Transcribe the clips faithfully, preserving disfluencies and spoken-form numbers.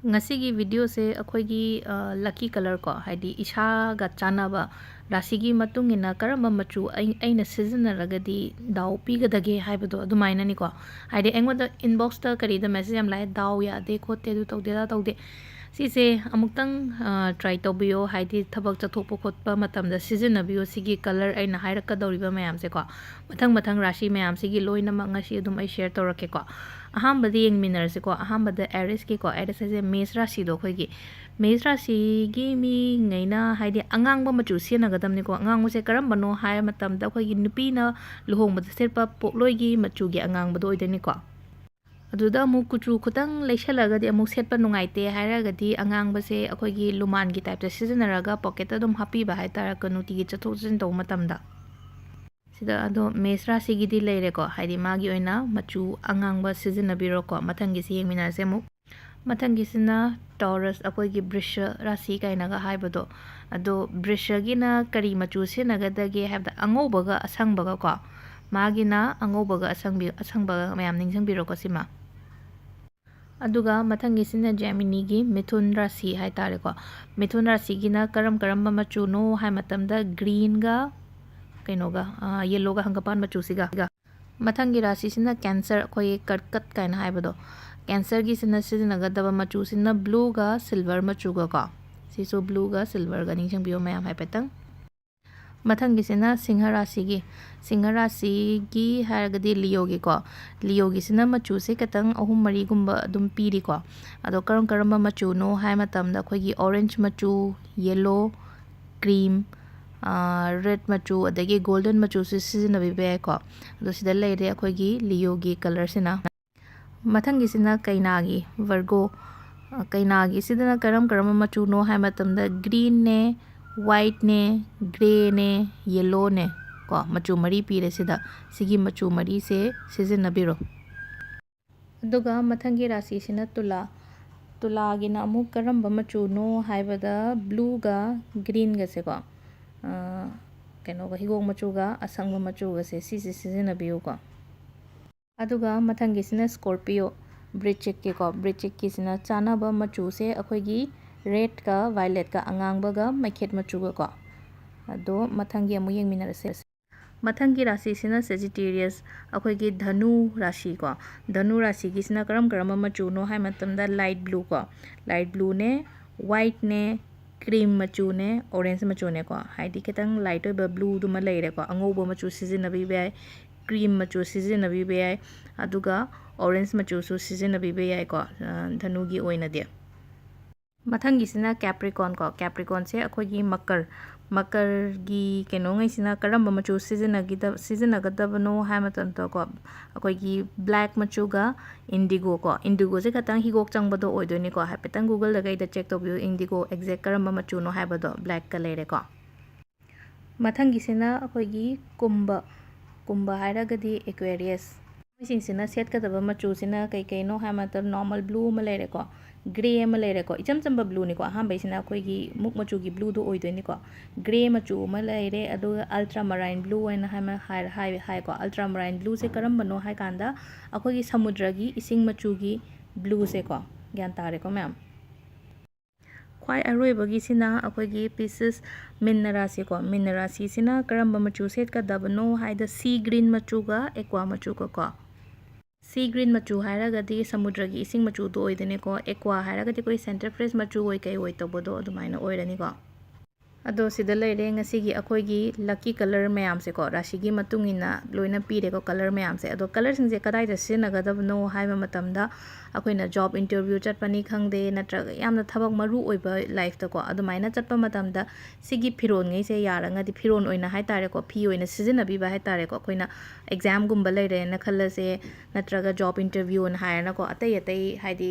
ꯉꯁꯤꯒꯤ videoꯁꯦ ꯑꯩꯈꯣꯏꯒꯤ lucky colour ꯀꯣ, ꯍꯥꯏꯗꯤ ꯏꯁꯥꯒ ꯆꯥꯟꯅꯕ ꯔꯥꯁꯤꯒꯤ ꯃꯇꯨꯡ ꯏꯟꯅ ꯀꯔꯝꯕ ꯃꯆꯨ ꯑꯩ ꯑꯩꯅ ꯁꯤꯖꯤꯟꯅꯔꯒꯗꯤ ꯗꯥꯎ ꯄꯤꯒꯗꯒꯦ ꯍꯥꯏꯕꯗꯣ ꯑꯗꯨꯃꯥꯏꯅꯅꯤꯀꯣ꯫ ꯍꯥꯏꯗꯤ ꯑꯩꯉꯣꯟꯗ inboxꯇ ꯀꯔꯤꯗ message ꯌꯥꯝ ꯂꯥꯛꯑꯦ, "ꯗꯥꯎ ꯌꯥꯗꯦ ꯈꯣꯠꯇꯦ, ꯑꯗꯨ ꯇꯧꯗꯦ ꯑꯗꯥ ꯇꯧꯗꯦ"꯫ ꯁꯤꯁꯦ ꯑꯃꯨꯛꯇꯪ try ꯇꯧꯕꯤꯌꯣ꯫ ꯍꯥꯏꯗꯤ ꯊꯕꯛ ꯆꯠꯊꯣꯛꯄ ꯈꯣꯠꯄ ꯃꯇꯝꯗ ꯁꯤꯖꯤꯟꯅꯕꯤꯌꯣ ꯁꯤꯒꯤ colour ꯑꯩꯅ ꯍꯥꯏꯔꯛꯀꯗꯧꯔꯤꯕ ꯃꯌꯥꯝꯁꯦꯀꯣ꯫ ꯃꯊꯪ ꯃꯊꯪ ꯔꯥꯁꯤ ꯃꯌꯥꯝꯁꯤꯒꯤ ꯂꯣꯏꯅꯃꯛ ꯉꯁꯤ ꯑꯗꯨꯝ ꯑꯩ share ꯇꯧꯔꯛꯀꯦꯀꯣ꯫ ꯑꯍꯥꯟꯕꯗ ꯌꯦꯡꯃꯤꯟꯅꯔꯁꯤꯀꯣ꯫ ꯑꯍꯥꯟꯕꯗ Ariesꯀꯤꯀꯣ, Aries ꯍꯥꯏꯁꯦ ꯃꯦꯁ ꯔꯥꯁꯤꯗꯣ ꯑꯩꯈꯣꯏꯒꯤ꯫ ꯃꯦꯁ ꯔꯥꯁꯤꯒꯤ ꯃꯤꯉꯩꯅ ꯍꯥꯏꯗꯤ ꯑꯉꯥꯡꯕ ꯃꯆꯨ ꯁꯦꯠꯅꯒꯗꯕꯅꯤꯀꯣ꯫ ꯑꯉꯥꯡꯕꯁꯦ ꯀꯔꯝꯕꯅꯣ ꯍꯥꯏꯕ ꯃꯇꯝꯗ ꯑꯩꯈꯣꯏꯒꯤ ꯅꯨꯄꯤꯅ ꯂꯨꯍꯣꯡꯕꯗ ꯁꯦꯠꯄ ꯄꯣꯠꯂꯣꯏꯒꯤ ꯃꯆꯨꯒꯤ ꯑꯉꯥꯡꯕꯗꯣ ꯑꯣꯏꯗꯣꯏꯅꯤꯀꯣ꯫ ꯑꯗꯨꯗ ꯑꯃꯨꯛ ꯀꯨꯆꯨ ꯈꯤꯇꯪ ꯂꯩꯁꯜꯂꯒꯗꯤ ꯑꯃꯨꯛ ꯁꯦꯠꯄ ꯅꯨꯡꯉꯥꯏꯇꯦ ꯍꯥꯏꯔꯒꯗꯤ ꯑꯉꯥꯡꯕꯁꯦ ꯑꯩꯈꯣꯏꯒꯤ ꯂꯨꯃꯥꯟꯒꯤ typeꯇ ꯁꯤꯖꯤꯟꯅꯔꯒ pocketꯇ ꯑꯗꯨꯝ ꯍꯥꯞꯄꯤꯕ ꯍꯥꯏꯇꯥꯔꯦꯀꯣ, ꯅꯨꯡꯇꯤꯒꯤ ꯆꯠꯊꯣꯛ ꯆꯠꯁꯤꯟ ꯇꯧꯕ ꯃꯇꯝꯗ꯫ ꯁꯤꯗ ꯑꯗꯣ ꯃꯦꯁ ꯔꯥꯁꯤꯒꯤꯗꯤ ꯂꯩꯔꯦꯀꯣ, ꯍꯥꯏꯗꯤ ꯃꯥꯒꯤ ꯑꯣꯏꯅ ꯃꯆꯨ ꯑꯉꯥꯡꯕ ꯁꯤꯖꯤꯟꯅꯕꯤꯔꯣꯀꯣ꯫ ꯃꯊꯪꯒꯤꯁꯤ ꯌꯦꯡꯃꯤꯟꯅꯔꯁꯦ ꯑꯃꯨꯛ꯫ ꯃꯊꯪꯒꯤꯁꯤꯅ Taurus, ꯑꯩꯈꯣꯏꯒꯤ ꯕ꯭ꯔꯤꯁ ꯔꯥꯁꯤ ꯀꯥꯏꯅꯒ ꯍꯥꯏꯕꯗꯣ꯫ ꯑꯗꯣ ꯕ꯭ꯔꯤꯁꯒꯤꯅ ꯀꯔꯤ ꯃꯆꯨ ꯁꯤꯖꯤꯟꯅꯒꯗꯒꯦ ꯍꯥꯏꯕꯗ ꯑꯉꯧꯕꯒ ꯑꯁꯪꯕꯒ ꯀꯣ꯫ ꯃꯥꯒꯤꯅ ꯑꯉꯧꯕꯒ ꯑꯁꯪꯕꯤ-, ꯑꯁꯪꯕꯒ ꯃꯌꯥꯝ ꯅꯤꯡꯁꯤꯡꯕꯤꯔꯣꯀꯣ ꯁꯤꯃ꯫ ꯑꯗꯨꯒ ꯃꯊꯪꯒꯤꯁꯤꯅ Geminiꯒꯤ ꯃꯤꯊꯨꯟ ꯔꯥꯁꯤ ꯍꯥꯏꯇꯥꯔꯦꯀꯣ꯫ ꯃꯤꯊꯨꯟ ꯔꯥꯁꯤꯒꯤꯅ ꯀꯔꯝ ꯀꯔꯝꯕ ꯃꯆꯨꯅꯣ ꯍꯥꯏ ꯃꯇꯝꯗ greenꯒ ꯀꯩꯅꯣꯒ, ꯑ, yellowꯒ ꯍꯪꯒꯄꯥꯟ ꯃꯆꯨꯁꯤꯒ꯫ ꯃꯊꯪꯒꯤ ꯔꯥꯁꯤꯁꯤꯅ Cancer, ꯑꯩꯈꯣꯏꯒꯤ ꯀꯔꯀꯠ ꯀꯥꯏꯅ ꯍꯥꯏꯕꯗꯣ꯫ Cancerꯒꯤꯁꯤꯅ ꯁꯤꯖꯤꯟꯅꯒꯗꯕ ꯃꯆꯨꯁꯤꯅ blueꯒ silver ꯃꯆꯨꯒ ꯀꯣ꯫ ꯁꯤꯁꯨ blueꯒ silverꯒ ꯅꯤꯡꯁꯤꯡꯕꯤꯌꯨ ꯃꯌꯥꯝ ꯍꯥꯏꯐꯦꯠꯇꯪ꯫ ꯃꯊꯪꯒꯤꯁꯤꯅ ꯁꯤꯡꯍ ꯔꯥꯁꯤꯒꯤ꯫ ꯁꯤꯡꯍ ꯔꯥꯁꯤꯒꯤ ꯍꯥꯏꯔꯒꯗꯤ Leoꯒꯤꯀꯣ꯫ Leoꯒꯤꯁꯤꯅ ꯃꯆꯨꯁꯦ ꯈꯤꯇꯪ ꯑꯍꯨꯝ ꯃꯔꯤꯒꯨꯝꯕ ꯑꯗꯨꯝ ꯄꯤꯔꯤꯀꯣ꯫ ꯑꯗꯣ ꯀꯔꯝ ꯀꯔꯝꯕ ꯃꯆꯨꯅꯣ ꯍꯥꯏ ꯃꯇꯝꯗ ꯑꯩꯈꯣꯏꯒꯤ orange ꯃꯆꯨ, yellow, cream, ꯑꯥ, red ꯃꯆꯨ, ꯑꯗꯒꯤ golden ꯃꯆꯨꯁꯨ ꯁꯤꯖꯤꯟꯅꯕꯤꯕ ꯌꯥꯏꯀꯣ꯫ ꯑꯗꯣ ꯁꯤꯗ ꯂꯩꯔꯦ ꯑꯩꯈꯣꯏꯒꯤ Leoꯒꯤ colourꯁꯤꯅ꯫ ꯃꯊꯪꯒꯤꯁꯤꯅ ꯀꯩꯅꯥꯒꯤ, Virgo꯫ ꯑ, ꯀꯩꯅꯥꯒꯤꯁꯤꯗꯅ ꯀꯔꯝ ꯀꯔꯝꯕ ꯃꯆꯨꯅꯣ ꯍꯥꯏ ꯃꯇꯝꯗ greenꯅꯦ, whiteꯅꯦ, greyꯅꯦ, yellowꯅꯦ ꯀꯣ, ꯃꯆꯨ ꯃꯔꯤ ꯄꯤꯔꯦ ꯁꯤꯗ꯫ ꯁꯤꯒꯤ ꯃꯆꯨ ꯃꯔꯤꯁꯦ ꯁꯤꯖꯤꯟꯅꯕꯤꯔꯣ꯫ ꯑꯗꯨꯒ ꯃꯊꯪꯒꯤ ꯔꯥꯁꯤꯁꯤꯅ ꯇꯨꯂꯥ꯫ ꯇꯨꯂꯥꯒꯤꯅ ꯑꯃꯨꯛ ꯀꯔꯝꯕ ꯃꯆꯨꯅꯣ ꯍꯥꯏꯕꯗ blueꯒ greenꯒꯁꯦꯀꯣ, ꯑ, ꯀꯩꯅꯣꯒ, ꯍꯤꯒꯣꯛ ꯃꯆꯨꯒ ꯑꯁꯪꯕ ꯃꯆꯨꯒꯁꯦ, ꯁꯤꯁꯦ ꯁꯤꯖꯤꯟꯅꯕꯤꯌꯨꯀꯣ꯫ ꯑꯗꯨꯒ ꯃꯊꯪꯒꯤꯁꯤꯅ Scorpio꯫ ꯕ꯭ꯔꯤꯆꯤꯛꯀꯤꯀꯣ, ꯕ꯭ꯔꯤꯆꯤꯛꯀꯤꯁꯤꯅ ꯆꯥꯅꯕ ꯃꯆꯨꯁꯦ ꯑꯩꯈꯣꯏꯒꯤ ꯔꯦꯗꯀ ꯚꯥꯏꯂꯦꯠꯀ ꯑꯉꯥꯡꯕꯒ ꯃꯩꯈꯦꯠ ꯃꯆꯨꯒꯀꯣ꯫ ꯑꯗꯣ ꯃꯊꯪꯒꯤ ꯑꯃꯨꯛ ꯌꯦꯡꯃꯤꯟꯅꯔꯁꯦ꯫ ꯃꯊꯪꯒꯤ ꯔꯥꯁꯤꯁꯤꯅ ꯁꯦꯖꯤꯇꯦꯔꯤꯌꯁ, ꯑꯩꯈꯣꯏꯒꯤ ꯙꯅꯨ ꯔꯥꯁꯤꯀꯣ꯫ ꯙꯅꯨ ꯔꯥꯁꯤꯒꯤꯁꯤꯅ ꯀꯔꯝ ꯀꯔꯝꯕ ꯃꯆꯨꯅꯣ ꯍꯥꯏ ꯃꯇꯝꯗ ꯂꯥꯏꯠ ꯕ꯭ꯂꯨ ꯀꯣ, ꯂꯥꯏꯠ ꯕ꯭ꯂꯨꯅꯦ, ꯋꯥꯏꯠꯅꯦ, ꯀ꯭ꯔꯤꯝ ꯃꯆꯨꯅꯦ, ꯑꯣꯔꯦꯟꯖ ꯃꯆꯨꯅꯦꯀꯣ꯫ ꯍꯥꯏꯗꯤ ꯈꯤꯇꯪ ꯂꯥꯏꯠ ꯑꯣꯏꯕ ꯕ꯭ꯂꯨꯗꯨꯃ ꯂꯩꯔꯦꯀꯣ꯫ ꯑꯉꯧꯕ ꯃꯆꯨ ꯁꯤꯖꯤꯟꯅꯕꯤꯕ ꯌꯥꯏ, ꯀ꯭ꯔꯤꯝ ꯃꯆꯨ ꯁꯤꯖꯤꯟꯅꯕꯤꯕ ꯌꯥꯏ, ꯑꯗꯨꯒ ꯑꯣꯔꯦꯟꯖ ꯃꯆꯨꯁꯨ ꯁꯤꯖꯤꯟꯅꯕꯤꯕ ꯌꯥꯏꯀꯣ, ꯑ, ꯙꯅꯨꯒꯤ ꯑꯣꯏꯅꯗꯤ꯫ ꯃꯊꯪꯒꯤꯁꯤꯅ ꯀꯦꯄ꯭ꯔꯤꯀꯣꯟ ꯀꯣ꯫ ꯀꯦꯄ꯭ꯔꯤꯀꯣꯟꯁꯦ ꯑꯩꯈꯣꯏꯒꯤ ꯃꯀꯔ, ꯃꯀꯔꯒꯤ ꯀꯩꯅꯣꯉꯩꯁꯤꯅ ꯀꯔꯝꯕ ꯃꯆꯨ ꯁꯤꯖꯤꯟꯅꯒꯤꯗ-, ꯁꯤꯖꯤꯟꯅꯒꯗꯕꯅꯣ ꯍꯥꯏ ꯃꯇꯝꯗꯀꯣ, ꯑꯩꯈꯣꯏꯒꯤ ꯕ꯭ꯂꯦꯛ ꯃꯆꯨꯒ ꯏꯟꯗꯤꯒꯣ ꯀꯣ꯫ ꯏꯟꯗꯤꯒꯣꯁꯦ ꯈꯇꯪ ꯍꯤꯒꯣꯛ ꯆꯪꯕꯗꯣ ꯑꯣꯏꯗꯣꯏꯅꯤꯀꯣ꯫ ꯍꯥꯏꯐꯦꯠꯇꯪ Google-ꯗ ꯀꯩꯗ check ꯇꯧꯕꯤꯌꯨ, ꯏꯟꯗꯤꯒꯣ exact ꯀꯔꯝꯕ ꯃꯆꯨꯅꯣ ꯍꯥꯏꯕꯗꯣ, ꯕ꯭ꯂꯦꯛꯀ ꯂꯩꯔꯦꯀꯣ꯫ ꯃꯊꯪꯒꯤꯁꯤꯅ ꯑꯩꯈꯣꯏꯒꯤ ꯀꯨꯝꯕ, ꯀꯨꯝꯕ ꯍꯥꯏꯔꯒꯗꯤ Aquarius꯫ ꯃꯣꯏꯁꯤꯡꯁꯤꯅ ꯁꯦꯠꯀꯗꯕ ꯃꯆꯨꯁꯤꯅ ꯀꯩ ꯀꯩꯅꯣ ꯍꯥꯏ ꯃꯇꯝꯗ, ꯅꯣꯔꯃꯦꯜ ꯕ꯭ꯂꯨ ꯑꯃ ꯂꯩꯔꯦꯀꯣ, ꯒ꯭ꯔꯦ ꯑꯃ ꯂꯩꯔꯦꯀꯣ꯫ ꯏꯆꯝ ꯆꯝꯕ ꯕ꯭ꯂꯨꯅꯤꯀꯣ꯫ ꯑꯍꯥꯟꯕꯩꯁꯤꯅ ꯑꯩꯈꯣꯏꯒꯤ ꯃꯨꯛ ꯃꯆꯨꯒꯤ ꯕ꯭ꯂꯨꯗꯣ ꯑꯣꯏꯗꯣꯏꯅꯤꯀꯣ꯫ ꯒ꯭ꯔꯦ ꯃꯆꯨ ꯑꯃ ꯂꯩꯔꯦ, ꯑꯗꯨꯒ ꯑꯜꯇ꯭ꯔꯥ ꯃꯔꯥꯏꯟ ꯕ꯭ꯂꯨ ꯍꯥꯏꯅ ꯍꯥꯏꯃ-, ꯍꯥꯏ-, ꯍꯥꯏ-, ꯍꯥꯏꯀꯣ꯫ ꯑꯜꯇ꯭ꯔꯥ ꯃꯔꯥꯏꯟ ꯕ꯭ꯂꯨꯁꯦ ꯀꯔꯝꯕꯅꯣ ꯍꯥꯏ ꯀꯥꯟꯗ, ꯑꯩꯈꯣꯏꯒꯤ ꯁꯃꯨꯗ꯭ꯔꯒꯤ ꯏꯁꯤꯡ ꯃꯆꯨꯒꯤ ꯕ꯭ꯂꯨꯁꯦꯀꯣ꯫ ꯒ꯭ꯌꯥꯟ ꯇꯥꯔꯦꯀꯣ ꯃꯌꯥꯝ? ꯈ꯭ꯋꯥꯏ ꯑꯔꯣꯏꯕꯒꯤꯁꯤꯅ ꯑꯩꯈꯣꯏꯒꯤ ꯄꯤꯁꯤꯁ ꯃꯤꯟꯅ ꯔꯥꯁꯤꯀꯣ꯫ ꯃꯤꯟꯅ ꯔꯥꯁꯤꯁꯤꯅ ꯀꯔꯝꯕ ꯃꯆꯨ ꯁꯦꯠꯀꯗꯕꯅꯣ ꯍꯥꯏꯗ, ꯁꯤ ꯒ꯭ꯔꯤꯟ ꯃꯆꯨꯒ ꯑꯦꯀ꯭ꯋꯥ ꯃꯆꯨꯒꯀꯣ꯫ ꯁꯤ ꯒ꯭ꯔꯤꯟ ꯃꯆꯨ ꯍꯥꯏꯔꯒꯗꯤ ꯁꯃꯨꯗ꯭ꯔꯒꯤ ꯏꯁꯤꯡ ꯃꯆꯨꯗꯣ ꯑꯣꯏꯗꯣꯏꯅꯦꯀꯣ꯫ ꯑꯦꯀ꯭ꯋꯥ ꯍꯥꯏꯔꯒꯗꯤ ꯑꯩꯈꯣꯏ ꯁꯦꯟꯇꯔ ꯐ꯭ꯔꯦꯁ ꯃꯆꯨ ꯑꯣꯏ ꯀꯩ ꯑꯣꯏ ꯇꯧꯕꯗꯣ ꯑꯗꯨꯃꯥꯏꯅ ꯑꯣꯏꯔꯅꯤꯀꯣ꯫ ꯑꯗꯣ ꯁꯤꯗ ꯂꯩꯔꯦ ꯉꯁꯤꯒꯤ ꯑꯩꯈꯣꯏꯒꯤ lucky colour ꯃꯌꯥꯝꯁꯦꯀꯣ, ꯔꯥꯁꯤꯒꯤ ꯃꯇꯨꯡ ꯏꯟꯅ ꯂꯣꯏꯅ ꯄꯤꯔꯦꯀꯣ colour ꯃꯌꯥꯝꯁꯦ꯫ ꯑꯗꯣ colourꯁꯤꯡꯁꯦ ꯀꯗꯥꯏꯗ ꯁꯤꯖꯤꯟꯅꯒꯗꯕꯅꯣ ꯍꯥꯏꯕ ꯃꯇꯝꯗ, ꯑꯩꯈꯣꯏꯅ job interview ꯆꯠꯄꯅꯤ ꯈꯪꯗꯦ, ꯅꯠꯇ꯭ꯔꯒ ꯌꯥꯝꯅ ꯊꯕꯛ ꯃꯔꯨ ꯑꯣꯏꯕ lifeꯇꯀꯣ, ꯑꯗꯨꯃꯥꯏꯅ ꯆꯠꯄ ꯃꯇꯝꯗ ꯁꯤꯒꯤ ꯐꯤꯔꯣꯜꯉꯩꯁꯦ ꯌꯥꯔꯒꯗꯤ, ꯐꯤꯔꯣꯜ ꯑꯣꯏꯅ ꯍꯥꯏꯇꯥꯔꯦꯀꯣ, ꯐꯤ ꯑꯣꯏꯅ ꯁꯤꯖꯤꯟꯅꯕꯤꯕ ꯍꯥꯏꯇꯥꯔꯦꯀꯣ, ꯑꯩꯈꯣꯏꯅ examꯒꯨꯝꯕ ꯂꯩꯔꯦꯅ ꯈꯜꯂꯁꯦ, ꯅꯠꯇ꯭ꯔꯒ job interviewꯅ ꯍꯥꯏꯔꯅꯀꯣ, ꯑꯇꯩ ꯑꯇꯩ ꯍꯥꯏꯗꯤ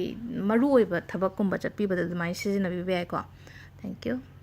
ꯃꯔꯨ ꯑꯣꯏꯕ ꯊꯕꯛꯀꯨꯝꯕ ꯆꯠꯄꯤꯕꯗ ꯑꯗꯨꯃꯥꯏꯅ ꯁꯤꯖꯤꯟꯅꯕꯤꯕ ꯌꯥꯏꯀꯣ꯫ Thank you꯫